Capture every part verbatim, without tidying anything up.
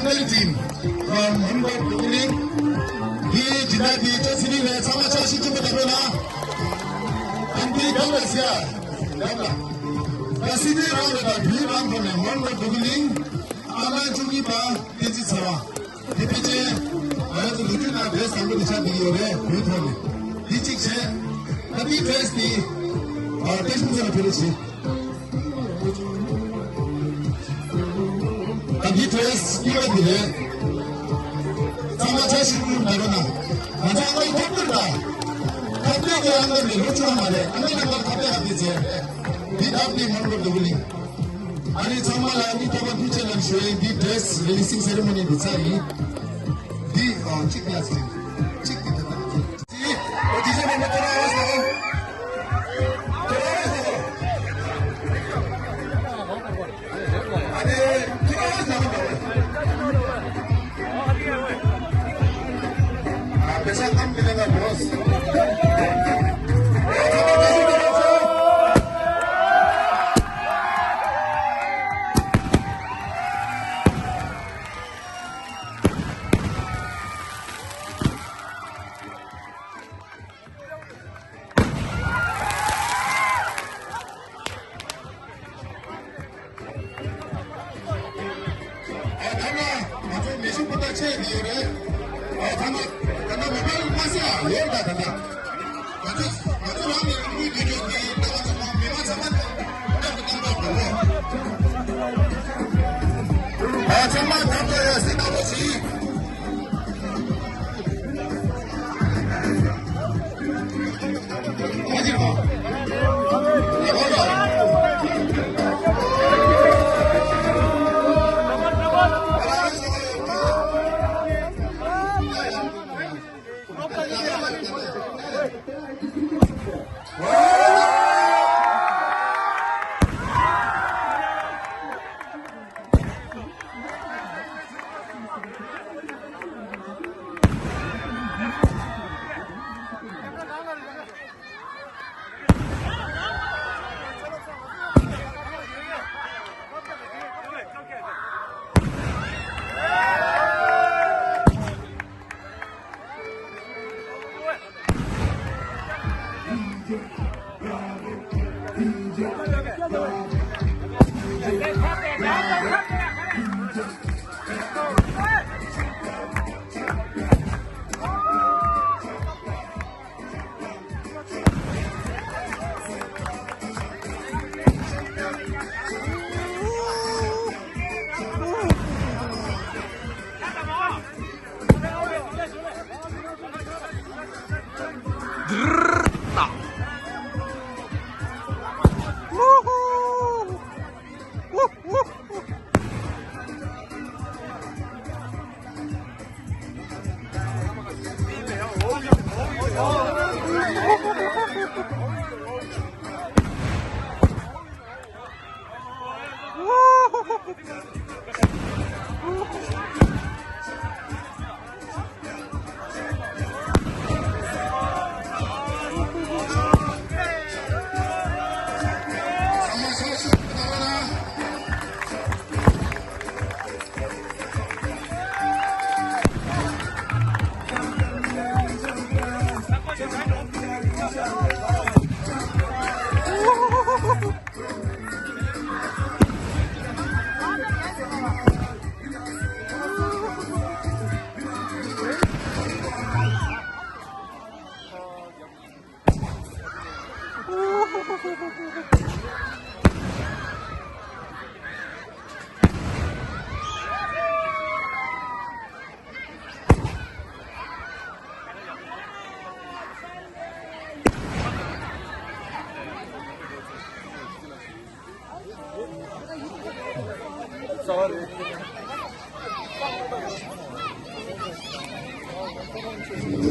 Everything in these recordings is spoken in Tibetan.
Team from Mongol Duguling. Di jina di to sini le sama cha shi chupa daro na. Anti dam la sia. Dam la. Da sini ra da bi ram ko ne Mongol Duguling. Ama chungi ba di ji chawa. Di pi je. Ara tu luju na de sambu di cha di yo re. Bi thone. Di chik che. Tapi first di. Ah, test mu sa pele che. ད་འདི་ཐོས་སྐྱིད་པ་འདི་རེད། ཚང་མ་བཀྲ་ཤིས་ཀུན་ལ་རོ་ན། ང་ཚོ་ཨ་མའི་ཐབས་ཀྱིས་ད། ཐབས་ཀྱིས་ཀྱི་ཨ་མའི་མི་ལོ་ཆུང་བ་མ་རེད། ཨ་མའི་ནང་པར་ཐབས་ཀྱིས་ཨ་མའི་ཚེ། འདི་ཐབས་འདི་མང་པོ་འདུག་ལི། ཨ་ནི་ཚང་མ་ལ་འདི་ཐོབ་པ་ཐུགས་རྗེ་ཆེ་ལབ་ཞུ་ཡིན། འདི་dress releasing ceremony འདི་ཚར་ཡིན། འདི་ཨ་གཅིག་ལ་ཟིན། གཅིག་འདི་ད་ད། ཨ་ཐ་ན་ང་ཚོ་མི་ཤུགས་པོ་ཏ་ཆེ་ཡི་ཡོད་རེད། ཨ་ཐ་ན་ད་ལྟ་མི་པ་ལ་མ་ཟེར་ཨ་ལོར་ད་ད་ལྟ་ང་ཚོ་ང་ཚོ་རང་ནས་རང་མོས་དུས་ཚོད་ཀྱི་ད་ང་ཚོ་མི་མང་ཚང་མ་ནས་སྐྱབས་ཀྱི་གཏམ་ཐོག་གོ་ཨ་ཚང་མ་ཐབས་ཐོག་ཡ་སྲིད་ད་ལོ་ཞིག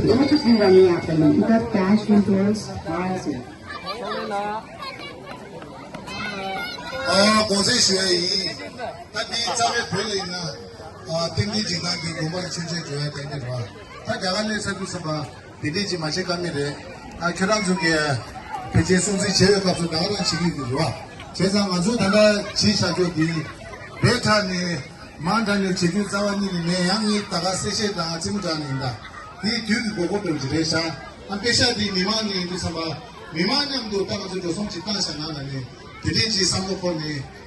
Let us be running after me. He got dash indoors, Morrison. ཨ་དགོངས་སེལ་ཞུ་ཡ་ཡིན། ད་འདི་རྩ་བའི་བོད་ལ་ཡིན་ན། ཨ་ཏིང་འཛིན་འཇིགས་སྣང་གི་དགོངས་པ་ལ་ཆོས་འཆད་བརྗོད་ཡ་དེ་འདྲ་རེད་བ། ད་རྒྱ་གར་ལ་ས་དུས་ཙམ་པ་དེ་འདྲས་ཅིག་མ་བྱེད་ཀ་མེད་རེད། ཨ་ཁྱོད་རང་ཚོ་གིས་ཕལ་ཆེར་སྲུང་བརྩི་བྱེད་པའི་སྐབས་སུ་ད་ག་རང་བྱེད་ཀྱི་ཡོད་རེད་བ། བྱས་ཙང་ང་ཚོ་ད་ལྟ་བྱེད་བཞག་རྒྱུ་འདི་བས་ཁྲ་ནས། མ་འདྲ་ནས་བྱེད་རྒྱུ་རྩ་བ་ཉིད་ནས་མེད། ཡང་ངས་ད་ག་གསལ་བཤད་དང་རྩེད་མོ་དྲག་ནས་ཡིན་ད། དེའི་དུས་ཀྱི་དགོས་མཁོ་དོན་གྱི་རེད་ཤག་ཨ་པེ་ཤག་དེའི་མི་མང་ནས་ཡིན་དུས་ཙམ་པ། མི་མང་མཉམ་དུ་ད་ང་ཚོ་འགྲོ་སོང་ཅིག་བཏང་བཞག་ན་ལ་ནས་དེ་འདྲས་ཀྱི་བསམ་བློ་འཁོར་ནས།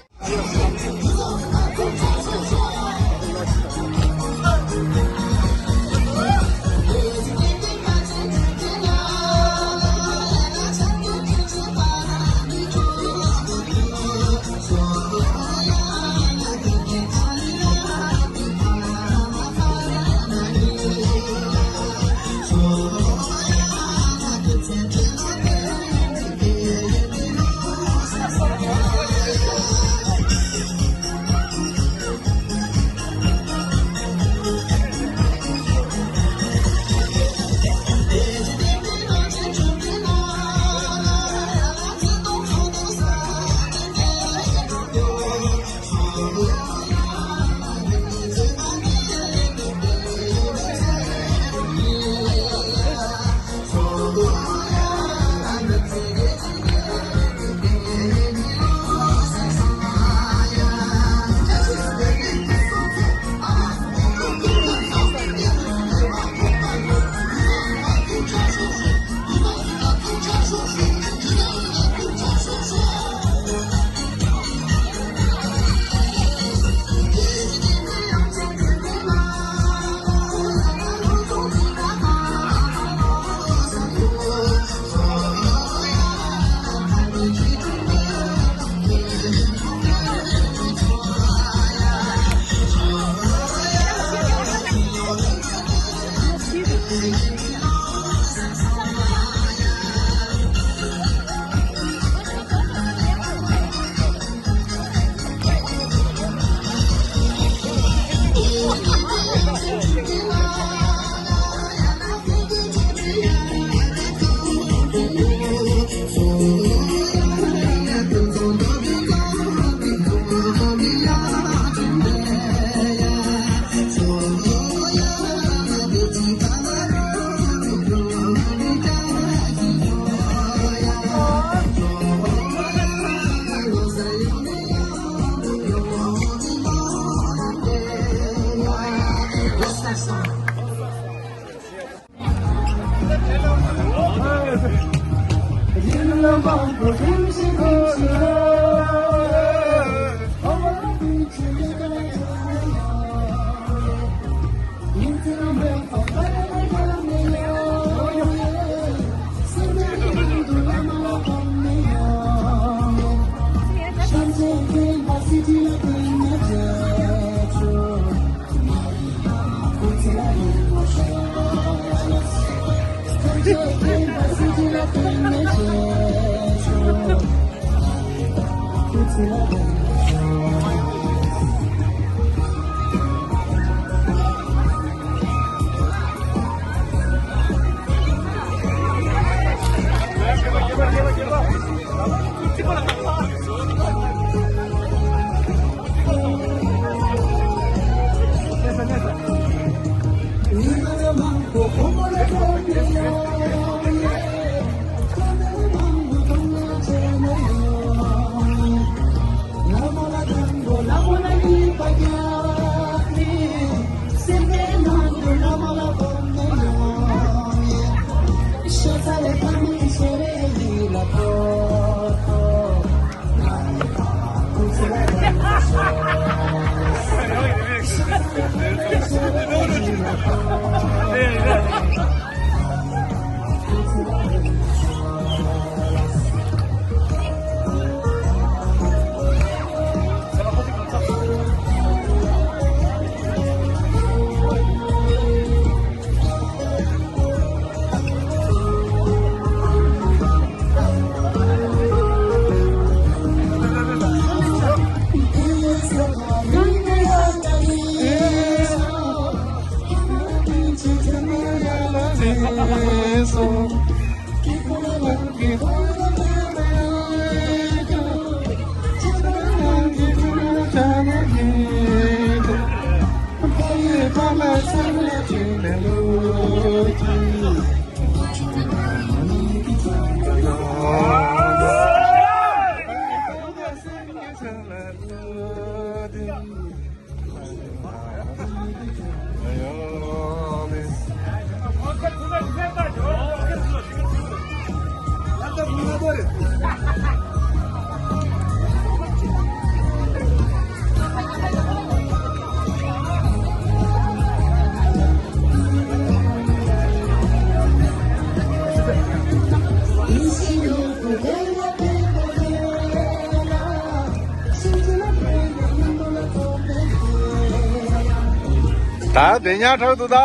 ད་དེ་ཉག་ཁྲག་ཏུ་ད།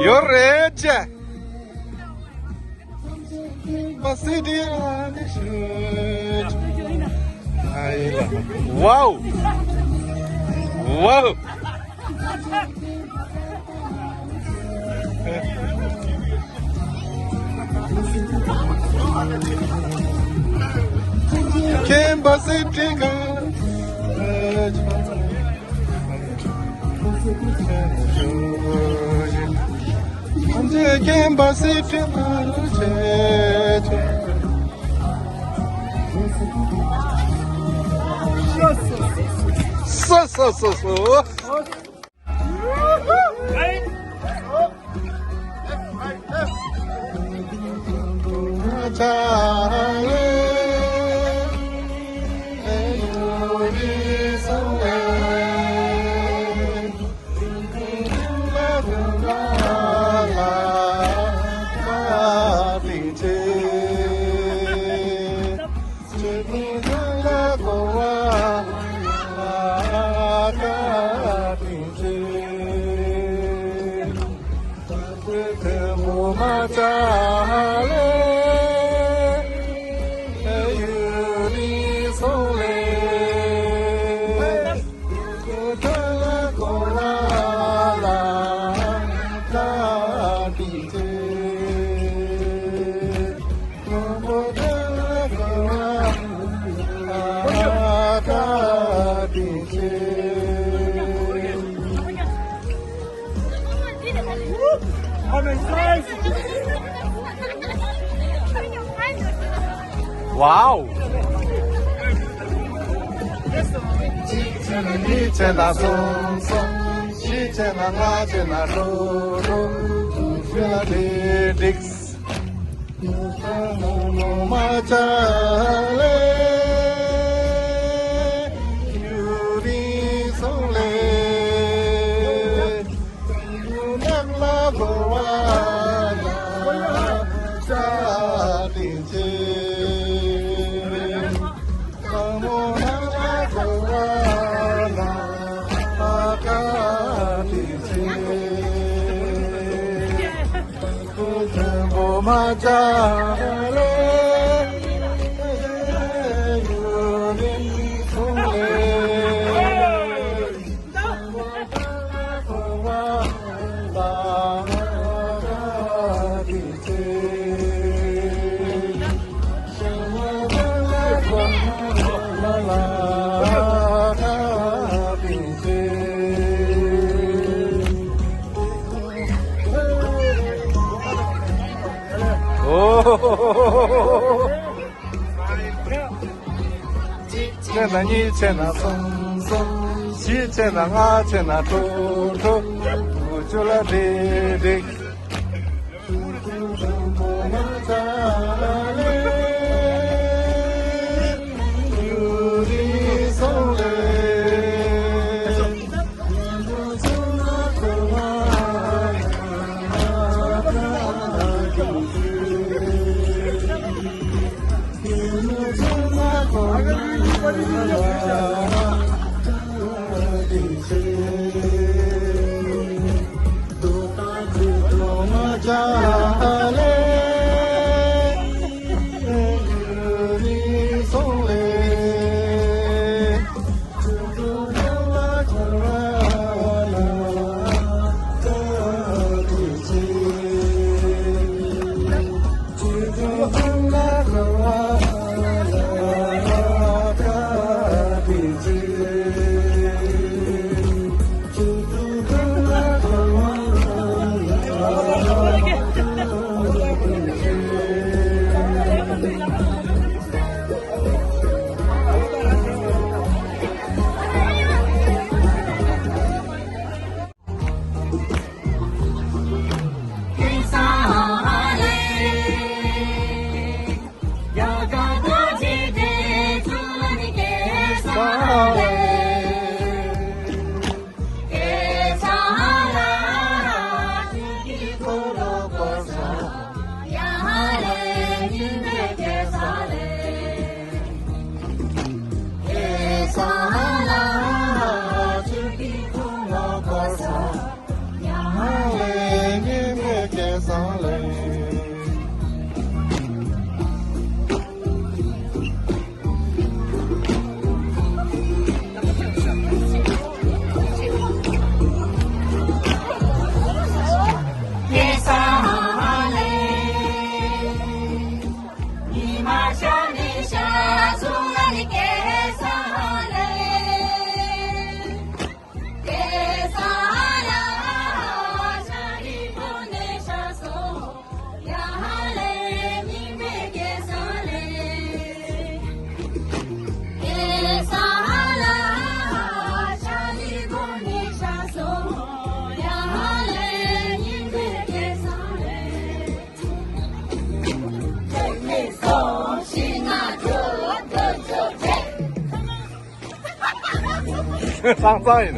ཡོད་རེད་ཅེ། Wow! Wow! Kansas City. Kansas City. So, so, so, so. Wow! གཅིག་བྱས་ན་གཉིས་བྱས་ན་གསུམ་གསུམ། བཞི་བྱས་ན་ལྔ་བྱས་ན་དྲུག་དྲུག་དྲུག་བྱས་ན་བདུན་བདུན། གཅིག་བྱས་ན་གཉིས་བྱས་ན་གསུམ་གསུམ། བཞི་བྱས་ན་ལྔ་བྱས་ན་དྲུག་དྲུག་དྲུག་ཅུ་ལ་བདུན་བདུན། གཙང་གཙང་ཡིན།